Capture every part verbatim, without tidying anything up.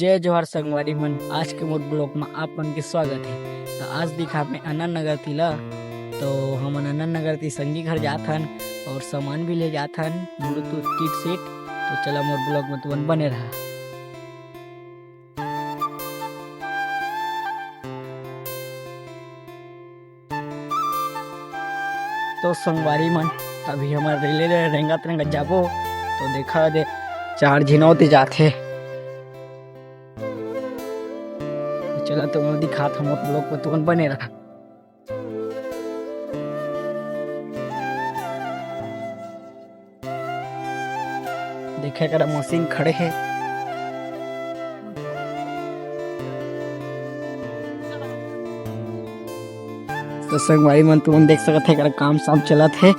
जय जोहार संगवारी मन, आज के मोर ब्लॉग में आप मन के स्वागत है। तो आज दिखा मैं अनंत नगर तिला, तो हमन अनंत नगर ती संगी घर जात हन और सामान भी ले जात हन, ब्लूटूथ किट सेट। तो चला मोर ब्लॉग में तुमन बने रहा। तो संगवारी मन, अभी हमर रेले ले रेंगत रेंगत जाबो, तो देखा दे चार झिन ओती जाथे। तो चला तुमन दिखात हंव, ब्लॉग में तुमन बने रहा। देखे करा मशीन खड़े हे। तो संगवारी मन तुमन देख सकत हे, एकरा काम साम चलत हे।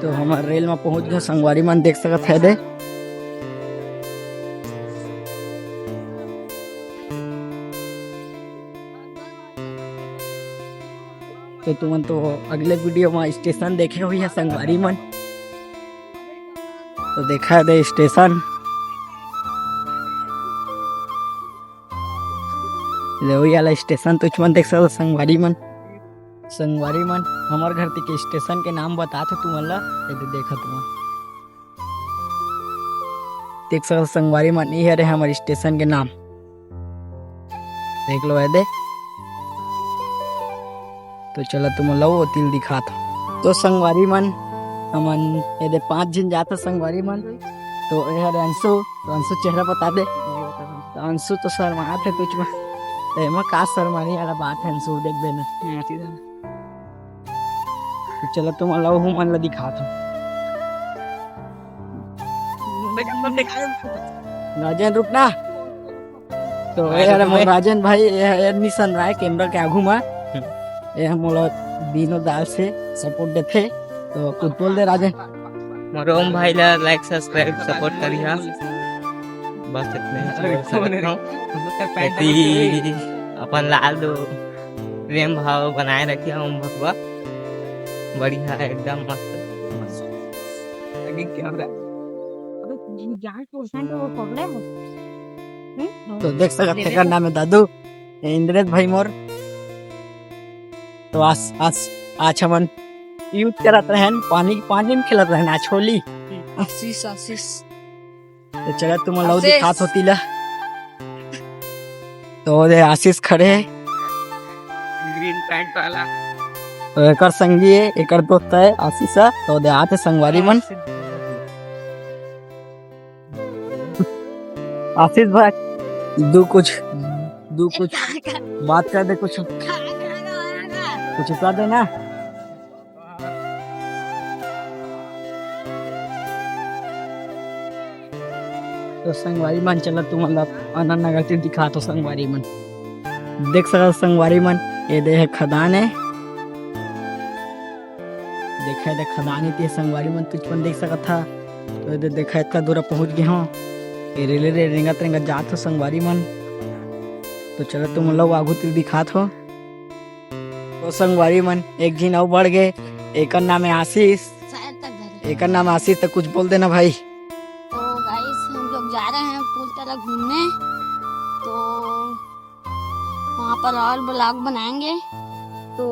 तो हमर रेल में पहुंच गए संगवारी मन, देख सकत हे दे। तो तुमन तो अगले वीडियो में स्टेशन देखे हुई है संगवारी मन। तो देखा दे स्टेशन, लेवई वाला स्टेशन तुमन देख सकत हो संगवारी मन। संगवारी मन, हमर घर ती के स्टेशन के नाम बतात हंव तुमन ला, ये दे देखा तुमन। देख सकत हो संगवारी मन, ये हरे हमर स्टेशन के नाम, देख लो ये दे। तो चला तुमन ला ओती ले दिखात हंव। तो संगवारी मन, हमन ये दे पांच झिन जात हन संगवारी मन। तो ये हरे अंशु, तो अंशु चेहरा बता दे। तो अंशु तो शर्मात हे तुमन, तो एमा का शर्माने वाला बात हे अंशु, देख देना। तो चला तुमन ला ओहू मन ला दिखात हंव। राजन रुकना। तो ए हरे मोर राजन भाई, ये हरे निशन राय कैमरा के आगू मा। ये मोला दिनों दाल से सपोर्ट देथे। तो कुछ बोल दे राजन। मोर ओम भाई ला लाइक सब्सक्राइब सपोर्ट करिहा। बस इतने ही बोल सकत हंव। एती अपन लाल दो प्रेम भाव बनाए रखिहा ओम भगवा। बढ़िया एकदम मस्त। तो देख सकत हे, एकर नाम हे दादू, ये इंद्रेश भाई मोर। तो आज, आज, आज हमन यूज करत रहेन, पानी, पानी में खेलत रहेन आज होली। आशीष, आशीश। तो चला तुमन ला ओती ले दिखात हंव ओती ला। तो ओ दे आशीष खड़े हे। ग्रीन पैंट वाला। तो एकर संगी हे, एकर दोस्त हे आशीष हे। तो ओ दे आत हे संगवारी मन। आशीष भाई, दू कुछ, दू कुछ बात कर दे, कुछ, कुछ कर दे ना। तो संगवारी मन, चला तुमन ला अनंत नगर ती दिखात हंव संगवारी मन। देख सकत हो संगवारी मन, ये दे हे खदान हे। देखा ये दे खदान हे ते संगवारी मन, तुमन देख सकत हा। तो ये दे देखा, इतना दूर पहुंच गए हंव। ये रेले ले रेंगत रेंगत जात हंव संगवारी मन। तो चला तुमन ला आगू ती दिखात हंव। तो संगवारी मन, एक झिन अउ बढ़ गए, एकर नाम हे आशीष। शायद तक घर। एकर नाम आशीष, तो कुछ बोल देना भाई। तो गाइस, हम लोग जा रहे हैं पुल तला घूमने, तो वहाँ पर और ब्लॉग बनाएंगे। तो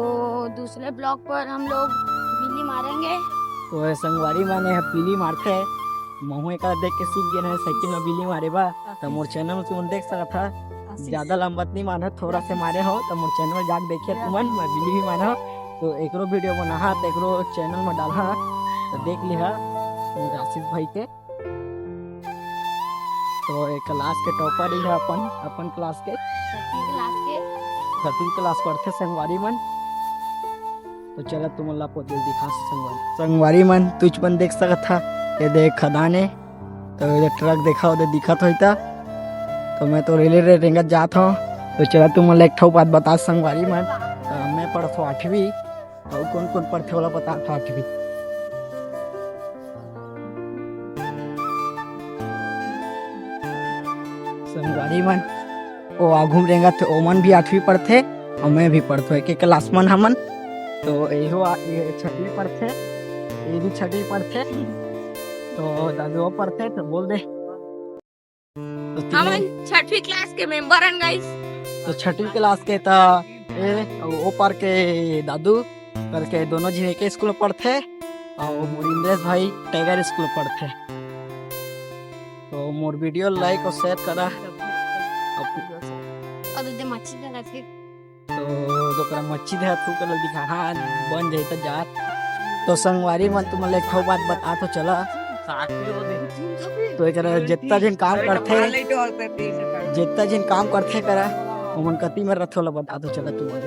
दूसरे ब्लॉग पर हम लोग बिल्ली मारेंगे। तो ये संगवारी मन, ये पीली मारथे, महू एकर देख के सीख गए हंव साइकिल में बिल्ली मारे बर। तो मोर चैनल में तुमन देख सकत हा, ज्यादा लंबा नहीं मारना, थोड़ा से मारे हंव, तो मोर चैनल में जाके देखिए तुमन, मैं बिल्ली भी मारहूं। तो एकरो वीडियो बनाहूं, तो एकरो चैनल में डालहूं, तो देख लिहा मोर आशीष भाई के। तो ये क्लास के टॉपर ही है अपन, अपन क्लास के। छठी क्लास के। छठी क्लास पढ़थे संगवारी मन। तो चला तुमन ला पोती ल दिखा संगवारी। संगवारी मन, तुमन देख सकत हा, ये दे खदान हे। तो ये दे ट्रक देखा, वो दे दिखत होही ता। तो मैं तो रेले रे रेंगत जात हंव। तो चला तुमन ला एक ठो बात बता संगवारी मन। तो मैं पढ़थों आठवीं। अउ कौन कौन पढ़थे ओला बता था आठवीं। संगवारी मन, ओ आगू में रेंगत हे, ओमन भी आठवीं पढ़थे, अउ मैं भी पढ़थों, एक एक क्लास मन हमन। तो एहो आ, ये छठवीं पढ़थे, ये भी छठवीं पढ़थे। तो दादू वो पढ़थे तो बोल दे। तो तीनों हमन छठवीं क्लास के मेंबर हन गाइस। तो छठवीं क्लास के त ए, ओ पार के दादू करके दोनों झन एक स्कूल में पढ़थे, और मोर इंद्रेश भाई टाइगर स्कूल में पढ़थे। तो मोर वीडियो लाइक और शेयर करा। और दे मच्छी जला थे। तो दोकरा मच्छी दे तू कल दिखा, हाँ, बन जाई त जात। तो संगवारी मन, तुमन ले एक ठो बात बता तो चला। तो एकरा जितना झन काम करथे, जितना झन काम करथे करा, ओमन कति में रथे ओला बता तो चला तुमन।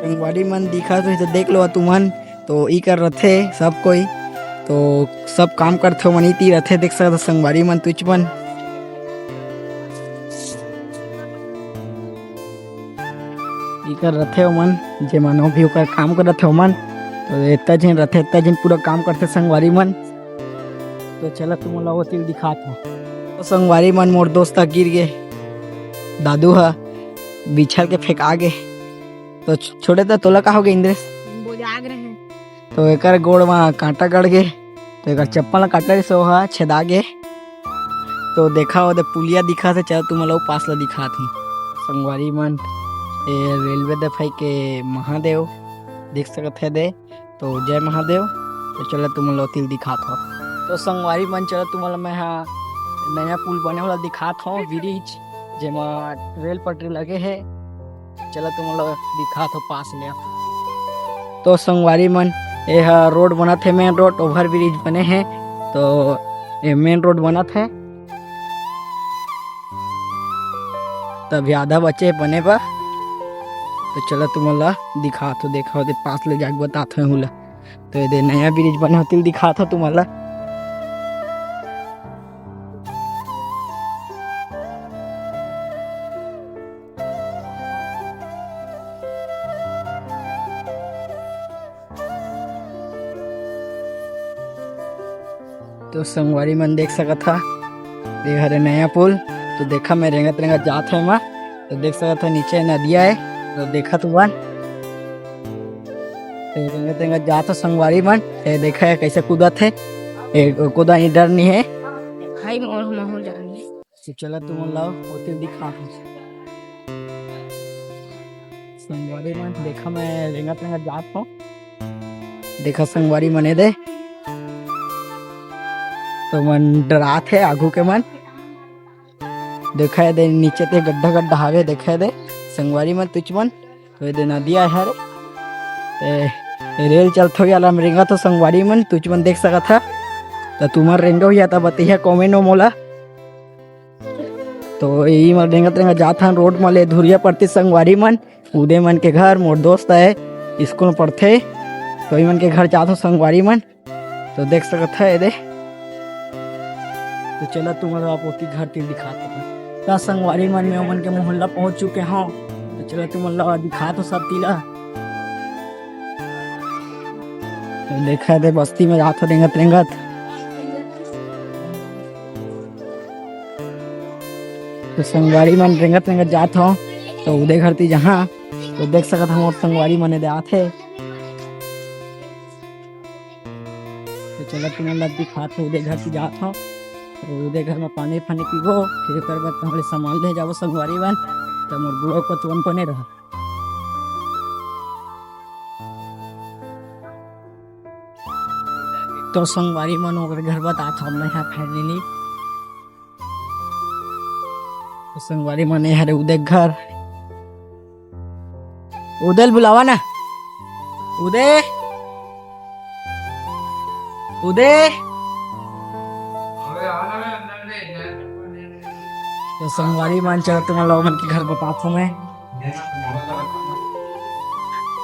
संगवारी मन दिखा तो, तो देख लो तुमन, तो ई कर रथे सब कोई, तो सब काम करथे ओमन, इती रथे, देख सकत हो संगवारी मन, तुच मन। इकर रथे ओमन, जेमन ओ भी ओकर काम करत हे ओमन। तो इतना झन रथे, इतना झन पूरा काम करथे संगवारी मन। तो चला तुमन ला वो तीर दिखात हो। तो संगवारी मन, मोर दोस्त ह गिर गे, दादू ह बिछल के फेंका गे। तो छ-, छोटे त तोला का हो गे इंद्रेश? बोजाग रहे। तो एकर गोड़ म कांटा गड़ गे, तो एकर चप्पल ला काटा रहिस, ओहा छेदा गे। तो देखा ओदे पुलिया दिखा से, चल तुमन ला ओ पास ला दिखात हूँ। संगवारी मन, ए रेलवे दफई के महादेव देख सकत हे दे, तो जय महादेव। तो चला तुमन ला ओ तीर दिखात हो। तो संगवारी मन, चला तुमन ला मैं हा नया पुल बने वाला दिखात हूँ, ब्रिज, जेमा रेल पटरी लगे हे। चला तुमन ला दिखात हो पास ले। तो संगवारी मन, ए ह रोड बनत हे, मेन रोड, ओवर ब्रिज बने हे। तो ए मेन रोड बनत हे, तभी आधा बचे हे बने बर। तो चला तुमन ला दिखात हो, देखा ओदे पास ले जाके बतात हो हुला। तो एदे नया ब्रिज बने होतिल दिखात हो तुमन ला। तो संगवारी मन देख सकत हा, ये हरे नया पुल। तो देखा मैं रेंगत रेंगत जात हे एमा, तो देख सकत हा नीचे नदिया हे, तो देखा तुमन, तो रेंगत रेंगत जात हो संगवारी मन। ये देखा हे कैसे कूदत हे, ये कूदा नहीं, डर नहीं है। भाई मोर महू जानी। तो चला तुमन ला ओती दिखा। संगवारी मन देखा, मैं रेंगत रेंगत जात हूँ। देखा संगवारी मन एदे, तो मन डरात हे आगू के मन। देखा एदे नीचे ते गड्ढा गड्ढा हावे, देखा एदे संगवारी मन तुच मन। तो एदे नदिया हरे, ए, रेल चलत हो या ला रेंगत हो संगवारी मन, तुच मन देख सकत हा। तो तुमन रेंगो या त बतिया comment में मोला। तो ई मन रेंगत रेंगत जात हन रोड म ले धुरिया पड़ती संगवारी मन, उदय मन के घर, मोर दोस्त है, स्कूल में पढ़थे, तो ई मन के घर जात हो संगवारी मन। तो देख सकत है एदे। तो चला तुमन ला ओती घर तीर दिखात हो। त संगवारी मन, मैं ओमन के मोहल्ला पहुंच चुके हूँ। तो चला तुमन ला दिखात हो सब तीला। तो देखा एदे बस्ती में जात हो रेंगत रेंगत। तो संगवारी मन रेंगत रेंगत जात हो, तो उदय घर ती जहाँ, तो देख सकत हो मोर संगवारी मन एदे आत हे। तो चला तुमन ला दिखात हो, उदय घर ती जात हो, तो उदय घर में पानी फानी पीबो, फिर ओकर बाद हमरे सामान ले जाबो संगवारी मन। तो मोर blog को तुमन बने रहा। तो संगवारी मन ओकर घर बतात हव मैं हा finally। तो संगवारी मन, ये हरे उदय घर। उदय ल बुलावा ना। उदय, उदय। तो संगवारी मन, चला तुमन ला ओमन के घर बतात हव मैं।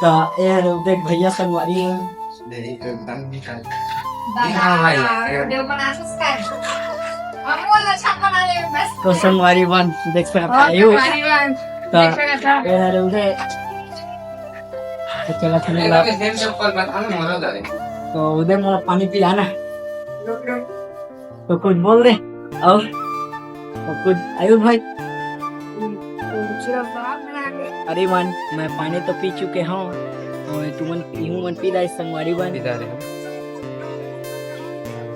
तो ये हरे उदय के भैया संगवारी मन। हाँ भाई। तो संगवारी मन देख सकत हा, आयु। तो ये हरे उदय। तो चला, चला। तो उदय मोला पानी पिला ना। तो कुछ बोल दे। और, और कुछ आयुष भाई। अरे मन, मैं पानी तो पी चुके हूँ, और तुमन, इहू मन पी रहे संगवारी मन। पी रहे हैं।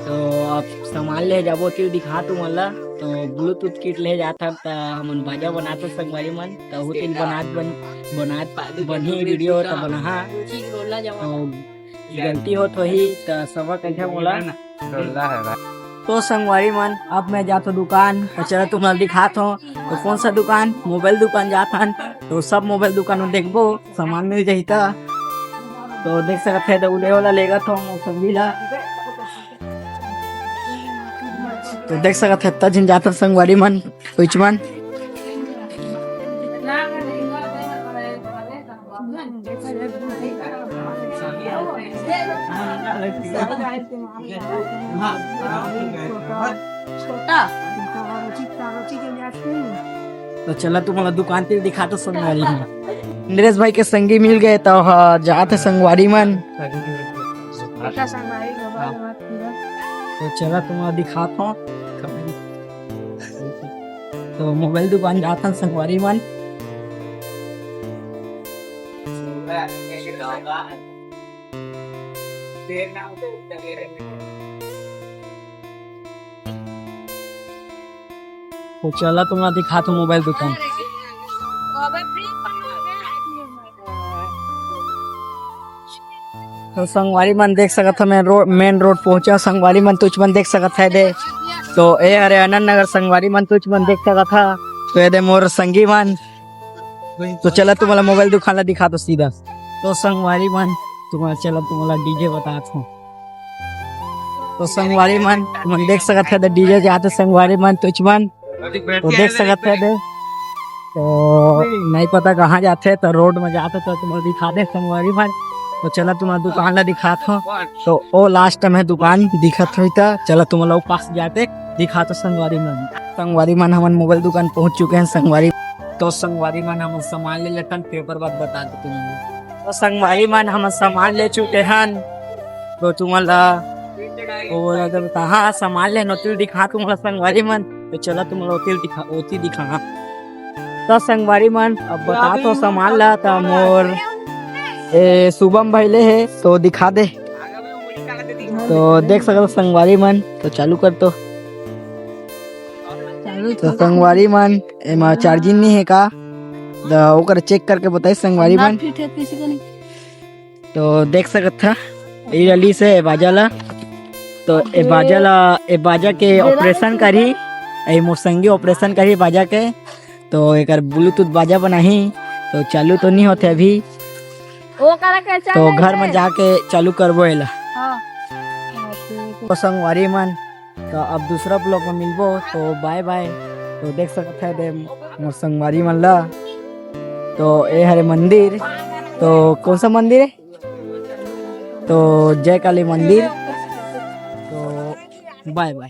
तो तो अब सामान ले जाबो, तेला दिखा तुमन ला। तो ब्लूटूथ किट ले जात हन, त हमन बाजा बनात हन संगवारी मन। त उतिन बनात बन, बनात बनही वीडियो, त बनाहा। तो गलती होत होही, त समा कहिहा मोला। तो संगवारी मन, अब मैं जात हो दुकान, त चला तुमन ला दिखात हो। तो कौन सा दुकान? मोबाइल दुकान जात हन। तो सब मोबाइल दुकान में देखबो, सामान मिल जाही त। तो देख सकत हे, तो उदय वाला लेगत हो मौसमी ला। तो देख सकत हे, इतना झिन जात हन संगवारी मन, कुछ मन। छोटा। तो चला तुमन ला दुकान तीर दिखात हो संगवारी मन। नरेश भाई के संगी मिल गए, तो ह जात हे संगवारी मन। छोटा संगवारी को बात मत करो। तो चला तुमन ला दिखात हो। तो मोबाइल दुकान जात हन संगवारी मन। तो चला तुमन ला दिखात हो मोबाइल दुकान। तो संगवारी मन देख सकत हो, मैं रो-, मेन रोड पहुंचा। संगवारी मन तुछ मन देख सकत हे दे। तो ए हरे आनंद नगर संगवारी मन तुछ मन देख सकत हा। तो ए दे मोर संगी मन। तो चला तुमन ला मोबाइल दुकान ला दिखात हो सीधा। तो संगवारी मन, तुमन ला, चला तुमन ला डीजे बतात हो। तो संगवारी मन, तुमन देख सकत हे दे डीजे जात हे संगवारी मन तुछ मन। तो देख सकत हे दे। तो नहीं पता कहाँ जाथे, तो रोड में जाथे तो तुमन दिखा दे संगवारी मन। तो चला तुमन दुकान ला दिखात हो। तो ओ लास्ट में दुकान दिखत होही, त चला तुमन ला ओ पास जाते दिखात हो संगवारी मन। संगवारी मन, हमन मोबाइल दुकान पहुंच चुके हैं संगवारी। तो संगवारी मन, हमन सामान ले लेथन, फिर ओकर बाद बता देते हैं। तो संगवारी मन, हमन सामान ले चुके हन। तो तुमन ला ओ वाला जब कहाँ सामान लेन ओती दिखा तुमन ला संगवारी मन। तो चला तुमन ला ओती दिखा, ओती दिखा। तो संगवारी मन, अब बता तो सामान ला, त मोर ए शुभम भाई ले हे, तो दिखा दे। तो देख सकत हो संगवारी मन, तो चालू कर तो। चालू तो तो संगवारी मन, एमा चार्जिंग नहीं है का? त ओकर चेक करके बताई संगवारी मन। फिट है, किसी को नहीं। तो देख सकत हा, ई रली से ए बाजा ला। तो ए बाजा ला, ए बाजा के ऑपरेशन करही, ए मोर संगी ऑपरेशन करही बाजा के। तो एकर ब्लूटूथ बाजा बनाही, तो चालू तो नहीं होथे अभी। वो करा के तो चल घर में रहे। जाके चालू करबो एला। हाँ। तो संगवारी मन, तो अब दूसरा ब्लॉग में मिलबो, तो बाय बाय। तो देख सकत हे दे मोर संगवारी मन ला। तो ए हरे मंदिर, तो कौन सा मंदिर है? तो जय काली मंदिर। तो बाय बाय।